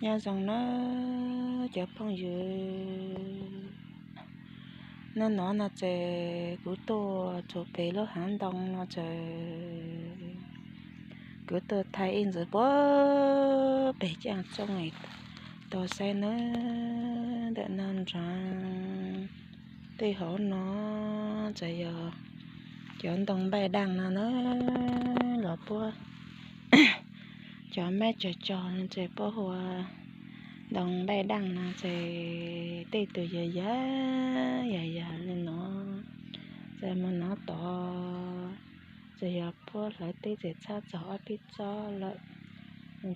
Nyob zoo na cov phooj ywg, hnub no no ces kuv tuaj txog pem lub hav ntoo no ces kuv tuaj thaij ib ntsis puag pem caaj tsooj tau saib na. Ntawm no ntsoov tej hauv no ces yog cov ntoo npaj daaj no na, los puab cov mab cog cog no ces puab hu ua ntoo npaj daaj no ces tej tug yog yag yag yag li no, ces mus nov tod ces yog puab hlawv teb ces txhab txog ob peb tsob lawm,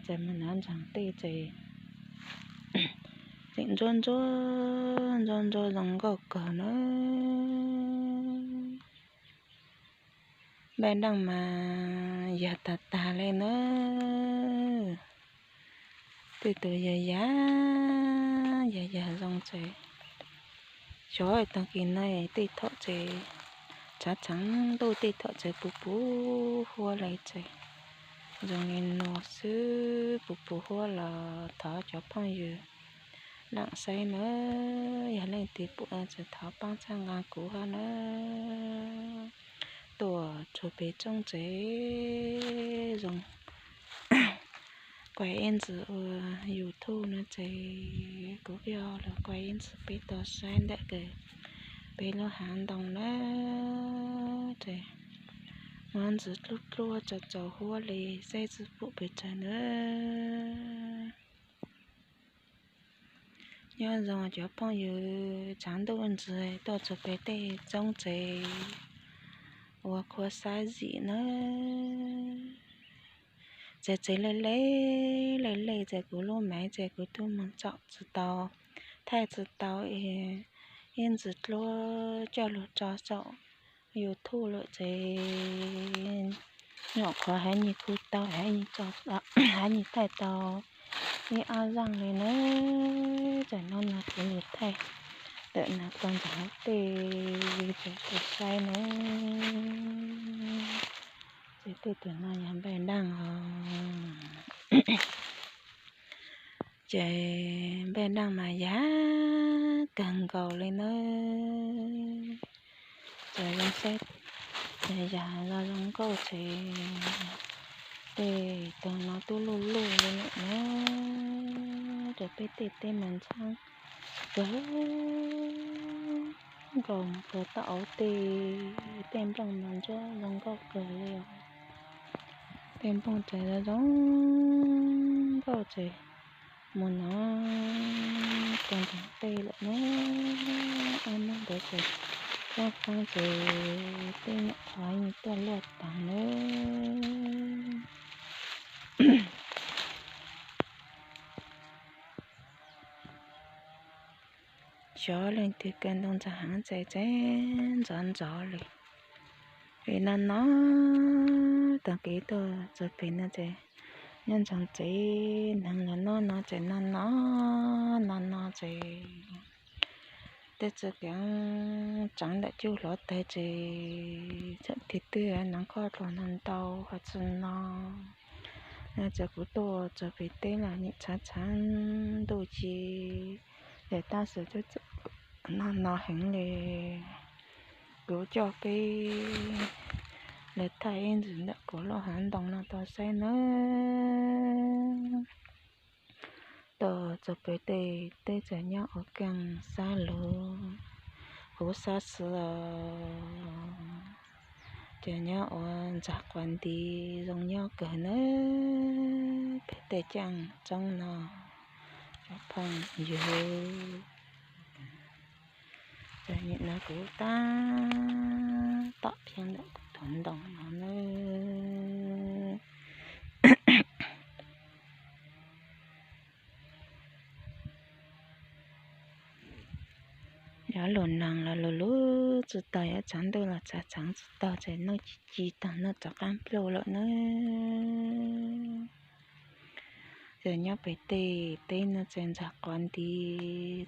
ces mus nov ntsoov tej ces tseem ntsuab ntsuab ntsuab ntsuab zoo nkauj kawg na. Npaj daaj mas yag tag tag li na. Tej tug yag yag yag yag zoo ces xyov taag kis no tej thaum ces tshav tshav ntuj tej thaum ces puv puv huab li ces zoo li no xwb, puv puv huab los thov cov phooj ywg leej saib na, yog leej twg pum ces thov paab txhawb nqaa kuv hab na. Tuaj txug pem tsooj tsev zoo, kuas ib ntsis ua YouTube no ces kuv pheej los kuas ib ntsis peb tau saib ntawm kws peb lub hav ntoo na, ces muaj ntsis dluab dluab tsaus tsaus huab li saib tsi pum pes tsawg na. Nyob zoo cov phooj ywg, tshav ntuj ntxiag tuaj txug pem tej tsooj tsev ua khua xab zim na. Tsev tsev lej lej lej lej ces kuv lub maiv ces kuv tub mus tsom tsi tau, thaij tsi tau, ib ntsis dluab coj lug tso saum YouTube lawm ces nyuam qhuav hab nyuag khu tau hab nyuag thaij tau ib ob zaaj li na. Txawm no no kuv lug thaij ntawm no rau ntawm tej tug saib na. Ces tej tug no yog npaj daaj os. Ces npaj daaj mas yag kawg nkaus li na. Ces zoo saib yag los zoo nkauj ces tej tug no tub luj luj li lawm na. Ces peb tej teb mas ntxhab kawg nkaus mus rau toj auv tej, tej nplooj mas ntsuab zoo nkauj kawg li os. Tej nplooj ces zoo nkauj ces mus no rau ntawm tej lawm na. Ob hnub ntawd ces poob poob ces tej nyuam qhuav tuaj luaj taag na. Xyov leej twg kaw ntoo ntxhab heev ces tseem ntxov ntxov li. Vim no no taag kev tuaj txug pem no ces nyob ntsoov tsev neeg los noj no ces no no no no ces tej txug kev tseev ntawm cub hluav taws ces txawm tig twg neev khoj dlua no ntau hos tsi no. No ces kuv tuaj txug pem teb los nim tshav tshav ntuj ci, ces tab sis tseem no no heev li. Kuv coj peb lug thaij ib ntsis ntawm kuv lub hav ntoo no tau saib nawb. Tuaj txug pem tej teb ces nyob ua keej sab lug, huv sab xwb os. Ces nyob ua ntxag quas nti zoo nyob kawg nawb. Pem tej caaj tsooj no cov phooj ywg. Ces nim no kuv tab tom pheej ntawm kuv tug ntoo no nawb. Yuav lug noog los lug lug tsi taug, yuav tshav ntuj los tshav tshav tsi taug, ces nuj ci ci taag nuj rov qaab npluj lawm nawb. Ces nyob pem tej teb no ces ntxag quas nti,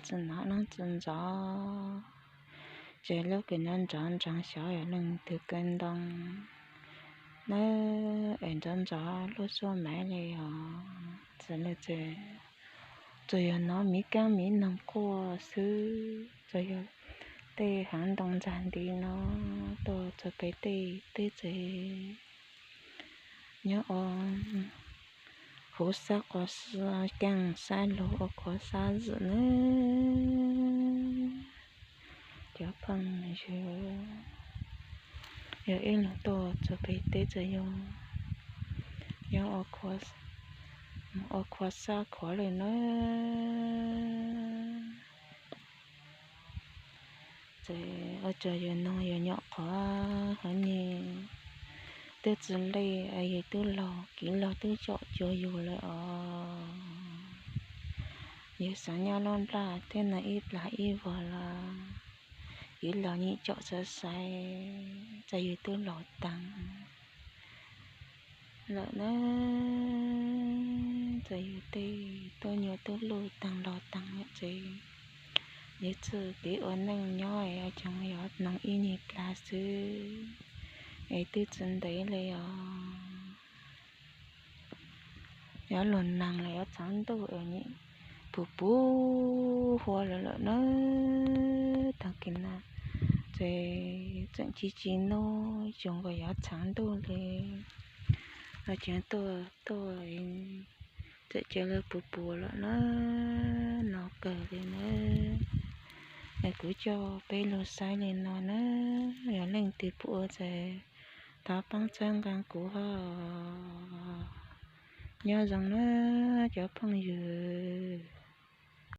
tsi nov leej tsi ntxov. Ces lub kws no ntxov ntxov xyov yog leej twg kaw ntoo nawb, es ntxov ntxov lub suab maiv li os. Txawm no ces tsuas yog hnov miv kaab miv noog quaj xwb, tsuas yog tej haav ntoo ntxag nti no tuaj txug pem tej teb tsev. Nyob ua huv sab quav caaj sab lug ua quav sab zwm nawb. Cov phooj ywg, yog ib lug tuaj txug pem teb tsev yog, yog ua quav sab khuav lawm nawb. Txawm ua cas yawg noog yawg nyom qhuav hov nyeg twb tsis lej, yawg twb laug, kev laug twb tsom cuag yus lawm os. Yawg xaav nyob lub nplaj teb no ib plag ib vuag los kev laug nyem tsom xaiv xaiv, txawm yawg twb laug taag lawm na, txawm yawg tej tuab nyuas tuab luj taag laug taag lawm ces, yawg txawm kev ua neej nyob es ua cas yog noog ib nyuag plag xwb es twb tsis ntev li os. Yuav lug naag los yuav txhaav ntuj es nyem puv puv hua lawm lawm na. Taag kis na ces tseem ci ci nub tsoos uas yuav txhaav ntuj li, ua cas tuaj tuaj txawm cia li puv puv lawm na, no kawg li na. Es kuv coj peb lug saib li no na, yog leej twg pum ua ces thov paab txhawb nqaa kuv hab. Nyob zoo na cov phooj ywg.